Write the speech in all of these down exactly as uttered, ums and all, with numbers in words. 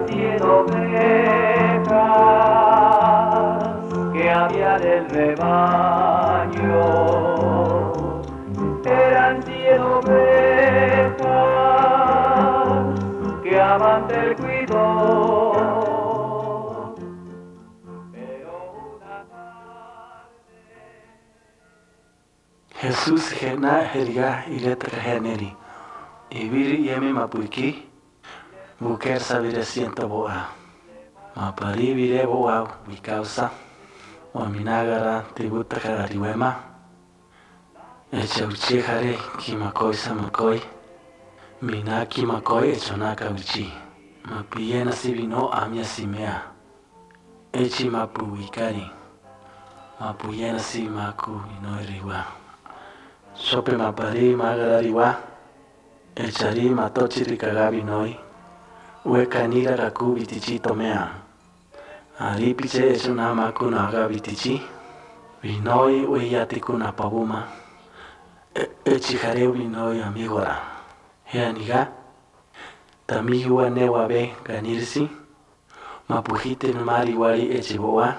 Cien ovejas que había en el rebaño, eran cien ovejas que amante él cuidó. Pero una tarde Jesús jená erigá irétaka jenéri, ibíri yémi mapu ikí, bukérosa biré siento bo'á. Maparí biré bo'á wikáusa, waminágara tibútaka ariwéma. Echa uchéjare kimakóisa makói, miná kimakói echonáka wichí, mapiyénasi binó amia siméa. Échi mapu wikári, mapu yénasi maku binói riwá. Sópe maparí magará riwá, echarí matóchiri kagá binói, we kaníra kakú bitichí toméa. Arípiche echoná maku nagá bitichí, binói we yátiku napabúma, e-, echi jaré binói amígora. He anigá, tamí yuwa newabé ganírisi, mapu jíte numáriwari echi bo'á,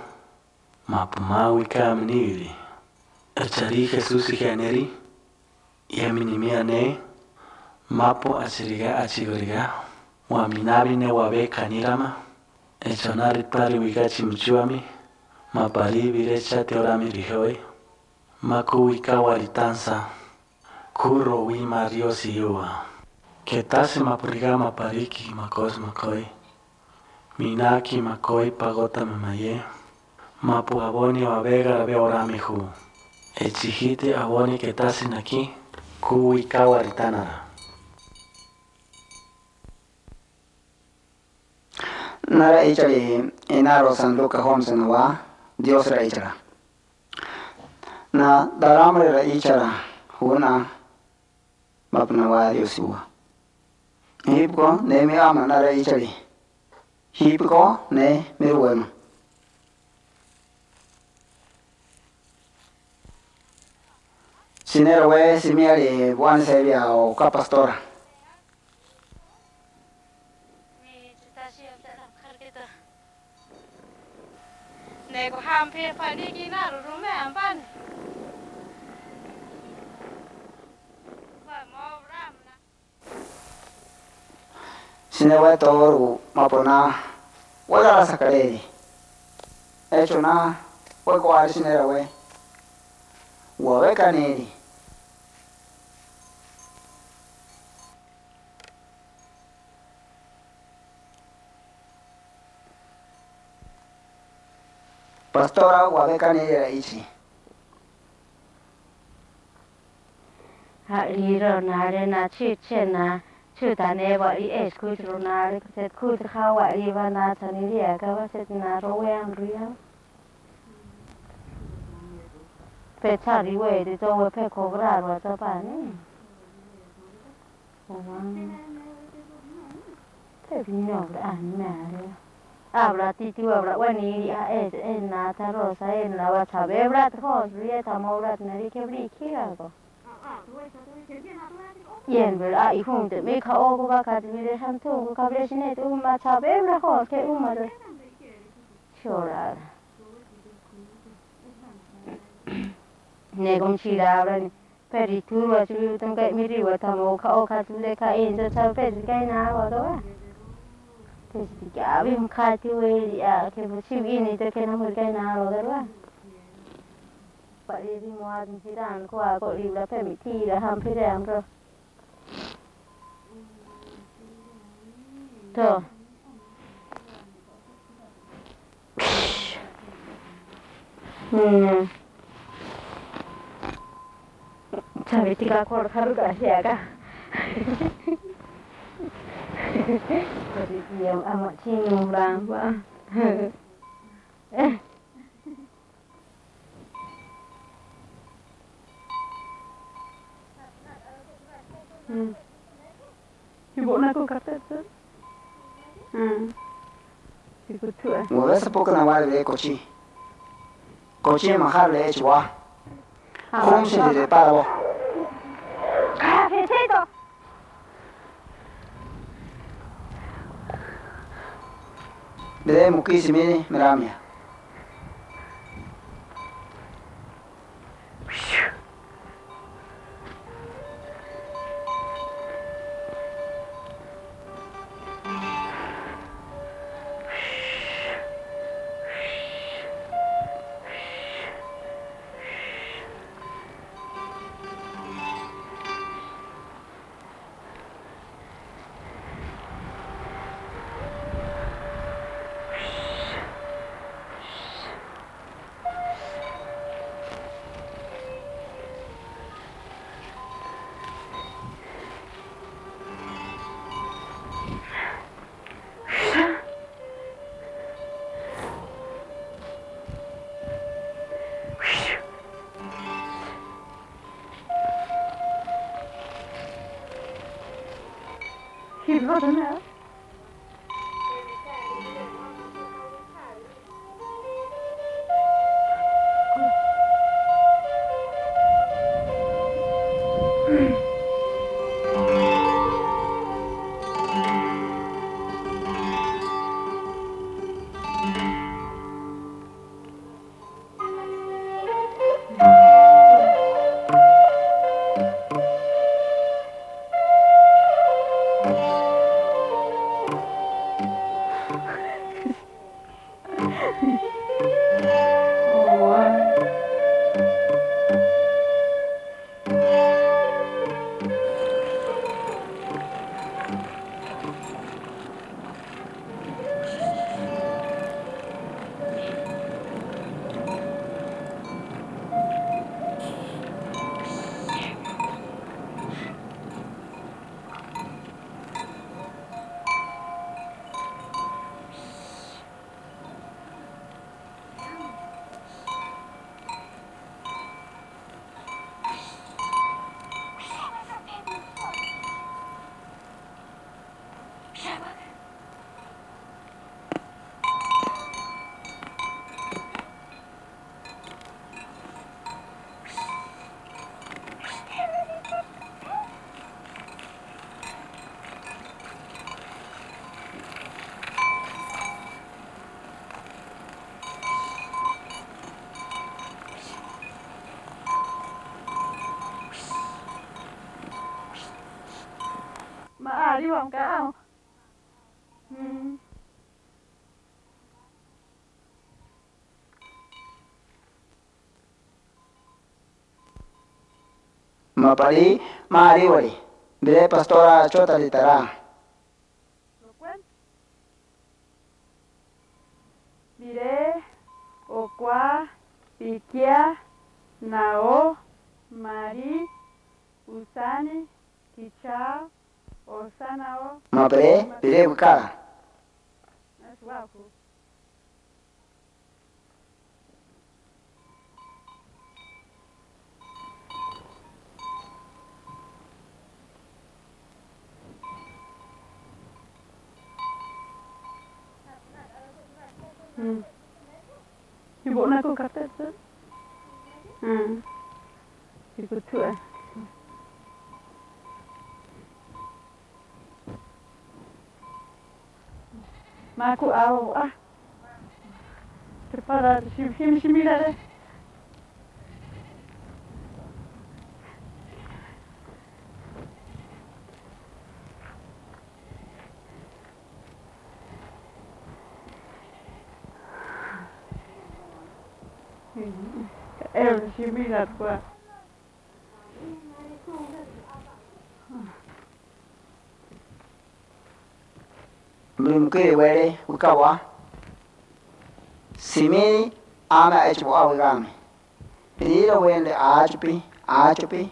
mapu má wiká amnígiri. Echarí Jesúsi jenéri, yémi nimíane, mapu achirigá achigorigá, waminábi newabé kanírama, echoná ritári wiká chimichúami, maparí biré cháti orámi rijói, maku wiká waritánsa. Ku rowíma Riosi yúwa. Ketási mapu rigá maparí kimakósi makói. Miná kimakói pagótame mayé. Mapu abóni abégarabé orámi ju. Echi jíte abóni ketási nakí, ku wiká waritána. Nara íchari ináro San Luka Homse nawá, Dios ra'íchara. Na, darámuri ra'íchara, juná mapu nawá Dios yúwa. Jípiko ne mi ama na ra'íchari. Jípiko ne mi ruwéma. Sinérawé simíali buáni sebia oká pastóra. Neko hampi pani kina rurumé ampani. Sinéwa tóru maponá wékara sakaréri. Échona wékoari sinérawé. Wawékanéri. Pastora wabékane raíchi. A'lí ronare na chi chena chutane wa'lí escucho ronare kuset kut jawa'lí bana chanili akaba set na rowean ria. Pe chari we de to we pe cobrar wa chapani. Pe vino ani mare. Abra titi abra wani a es en na ta rosa en la wa chabe bra hos rie ta mo bra na ri ke bri kira go. Yen bra i hun te me ka o go ba ka te me de han tu go ka bre shine tu ma chabe bra hos ke u ma de. Chora. Ne gom chira bra ni. Peri turu a chuyu tum kai miri wa tamo ka o ka tu le ka en to cha peri kai na wa do wa. Peri ti ka bi ka ti we ri a ke bu chi wi ni to ke na mu kai na wa do wa. Pari ri mo a dum hiran ko a ko ri la pe mi ti la ham pire am ro. To. Mm. Chavitika kol karu ka siaka. Chavitia ama chinu ramba. Mm. Hibona ko kapta tu. Mm. Sikutua. Wawesa poka na wale de kochi. Kochi mahar le echwa. Home se de para bo. Ah, fecheto. Bilé mukí simíli merámia. Ma ariwa ka. Mm. Maparí, ma ariwari, biré pastora chótali tará. Biré, okwá, pikiá, naó, marí, usáni, kichá, osánaó. Maperé, biré wikála. Mm. Ibo na ko kapet. Mm. Ibo tua. Maku awo a. Te para shim shim shim mira de. Ew shim mira kwa. Mukiri were wikawa. Simiri ama echi wa wigami. Pirira wende achupi, achupi.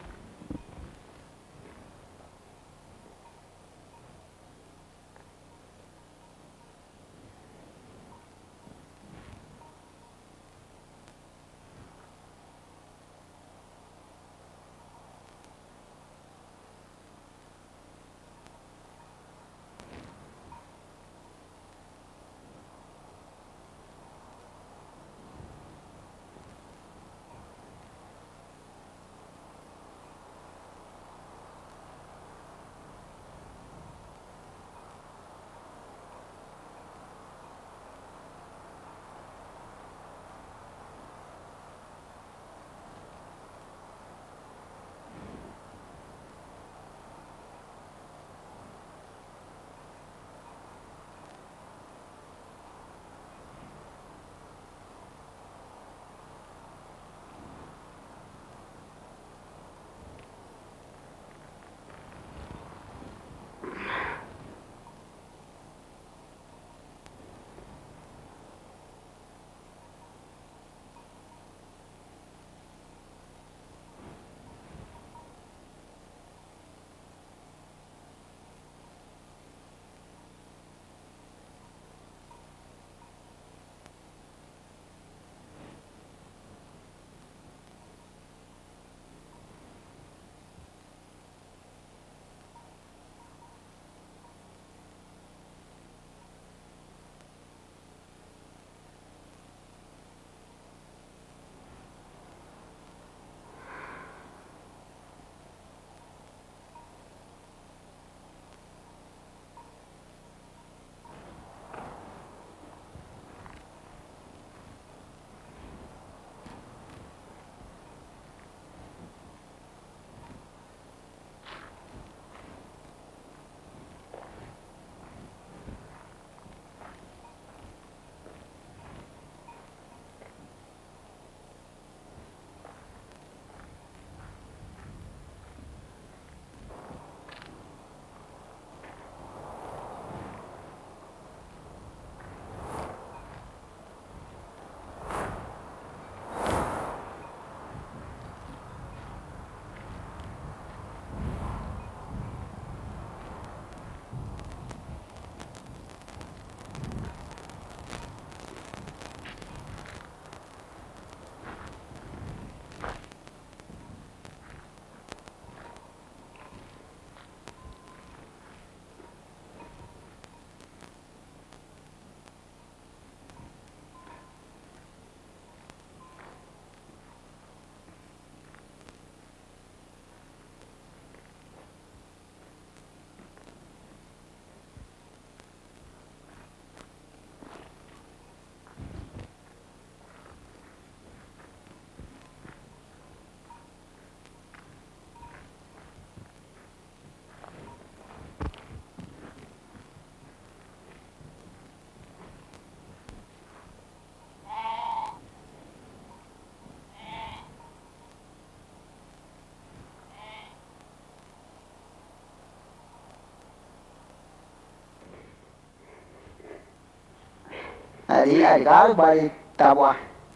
A'rí, a'ríka ba'rí tabua.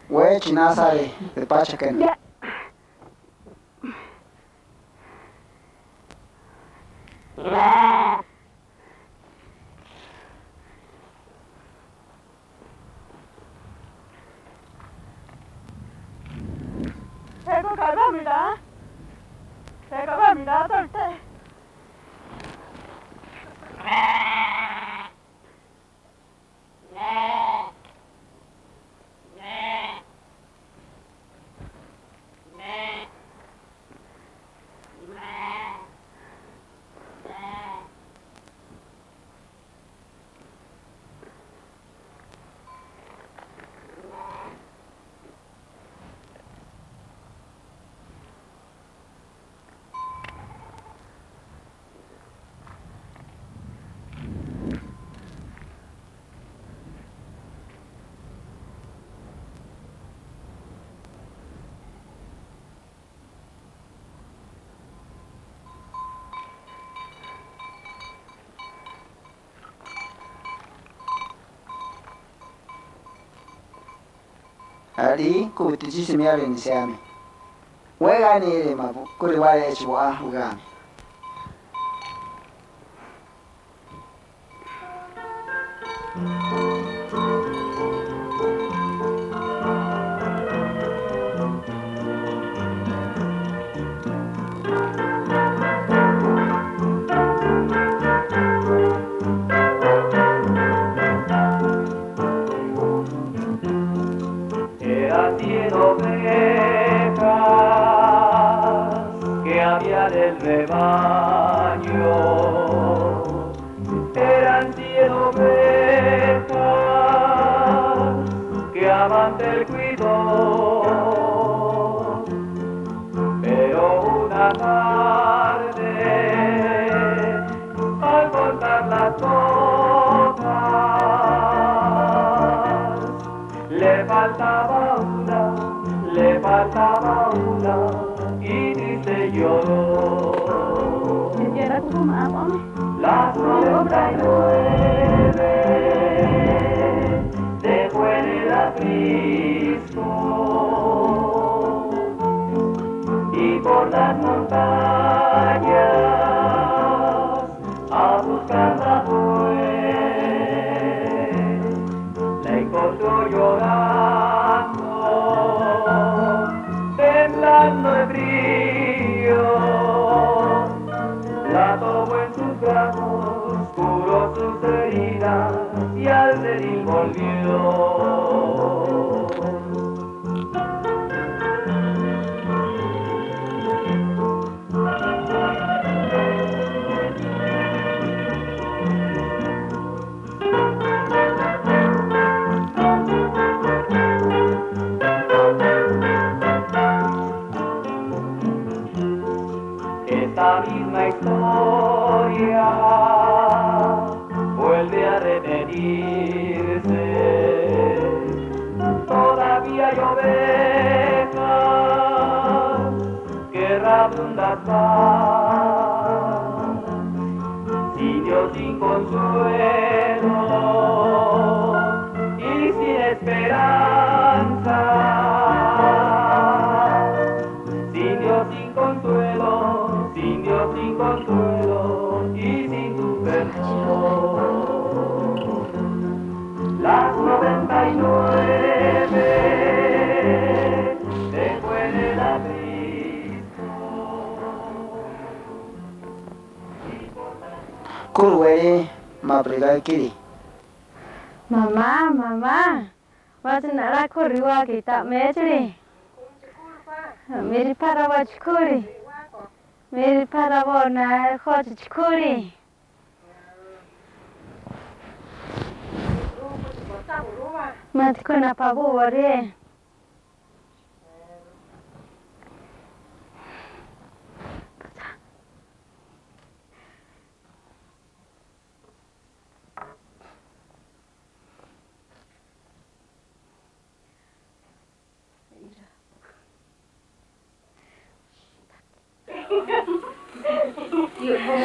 We chiná sare, repáchakena. Seko kabamira. Seko kabamira, tolte. A'rí, ku bitichi simiáre nisiámi. We gáni ire ma kúriware echi bo'á wigámi. Eran cien ovejas que había en el rebaño. Eran cien ovejas que amante él cuidó. Pero una tarde, al contar las cosas, le faltaba una, le faltaba una, y triste lloró. Las noventa y nueve dejó en el aprisco y por las montañas a buscarla fue. La encontró llorando, temblando de frío. La tomó en sus brazos, curó sus heridas y al redil volvió. Esta misma historia vuelve a repetirse. Todavía hay ovejas que rabundas van, sin Dios, sin consuelo y sin esperanza. Sin Dios, sin consuelo, sin Dios, sin consuelo y sin tu perdón. Las noventa y nueve dejó en el aprisco. Kúruwéri, maprika kiri. Mamá, mamá. Wáchi nalá kóriwa ki ta méchiri. Miri para wa chikuri. Miri para wa na hochi chikuri. Mati kuna pabu wari.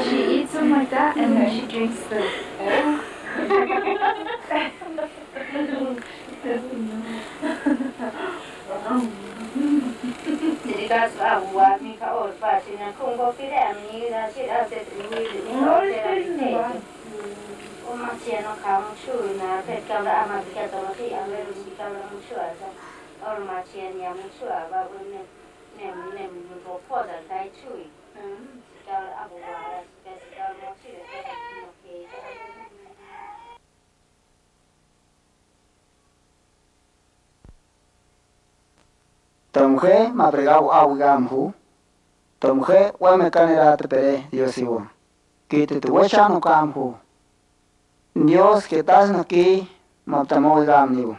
She eats them like that, and then she drinks the Tirika su abuwa mi ka or pa china kungo pire ami ra chira se tiri wi ri ni ka or se ra mi te. O ma chino ka muchu na pet kabra ama pika to ma ki a ver si kabra muchu a sa. Or ma chino ya muchu a ba ne ne ne ro po da kai chui. Kabra abuwa ra si ka si kabra muchu ra ka si no ke. Tamujé mapriga wa'á wikáame ju. Tamujé wémeka nerá teperé Diosíwa. Kíti tuwécha nokáame ju. Dios ke tasi nakí mapu tamó wikáame níwa.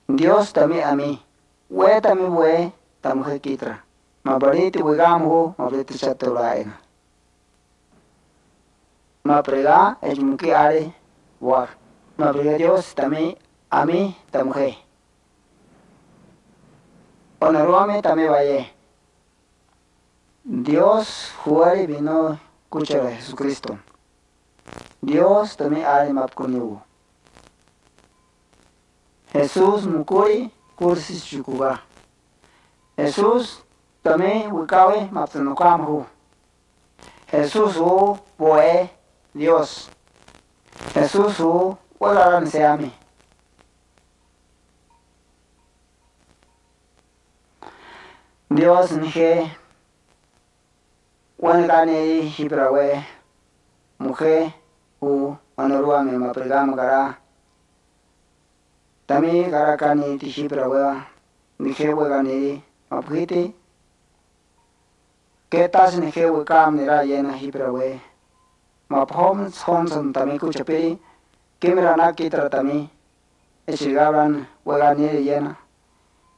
Dios tamí amí. Wé tamí bué tamujé kítra. Maparíti wikáame ju, maparíti cha'toráena. Mapriga echimukí are wá. Mapriga Dios tamí amí tamujé. Onorúame tamí bayé. Dios juári binó kúchara Jesucristo. Dios tamí are mapu kuniwu. Jesús mukúri kúrisi chukugá. Jesús tamí wikáwe mapu nokáame ju. Jesús hu bo'é Dios. Jesús hu wégarani seámi. Dios nijé wénekani jípirawé mujé hu Onorúame mapriga makará. Tamí karákani ti jípirawé nijé wéganiri mapu jíti. Ke tasi nijé wikáame nerá yéna jípirawé. Mapu Thomas Johnson tamí kuchapíri kímera na kítra tamí. Echirigábran weganiri yéna.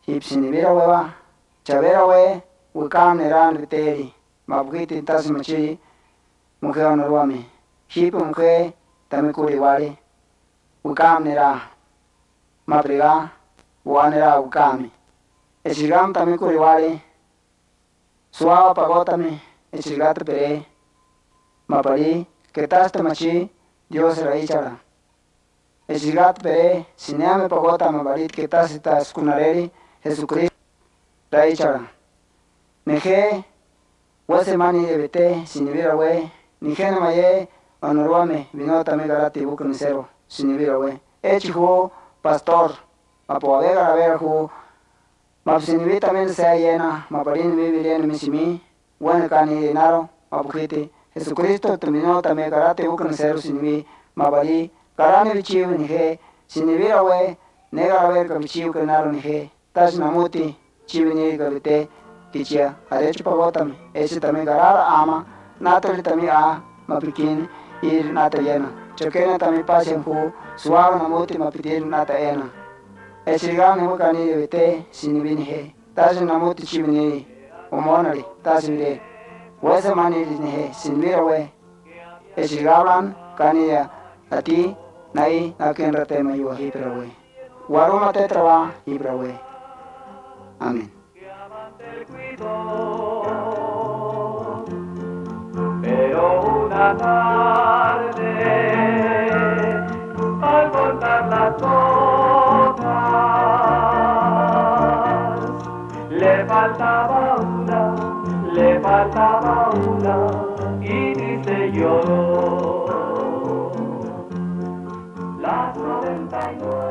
Jípi sinibírawéwa chabérawé wikáame nerá nibitéri. Mapu jíti tasi machí mujé Onorúame. Jípi mujé tamí kuriwáli wikáame nerá. Mapriga wa'á nerá wikáame. Echirigáme tamí kuriwáli. Suáwa pagótame echirigá teperé. Maparí ke tasi tamachí Dios raíchala. Echirigá teperé sinéami pagótame maparí ke tasi taskunaréri Jesucristo raíchala. Nejé wésemaniri beté sinibírawé. Nijéna mayé Onorúame binó tamí karáti búkaniséro sinibírawé. Échi ju pastor mapu awégarabéra ju. Mapu sinibí tamí niseá yéna maparí nimí bilénami simí. Wénekani ináro mapu jíti Jesucristo tuminó tamí karáti búkaniséro sinibí. Maparí karáni bichíwi nijé sinibírawé. Négarabérika bichíwika ináro nijé. Tasi namúti chi binírika beté kichía arécho pagótame. Échi tamí karára ama nátoli tamí a mapi kíni íri nata yéna. Chokéna tamí pásia ju suáwa namúti mapi tíri nata ena. Echirigá niwíkaniri beté sinibí nijé. Tasi namúti chi biníri omónari tasi biré. Wésemaniri nijé sinibírawé. Echirigábran kaníya atí naí nakénratéma yua jípirawé. Warúma tétrawa jípirawé. Amén. Pero una tarde, al contar las cosas, le faltaba una, le faltaba una, y triste lloró. Las noventa y nueve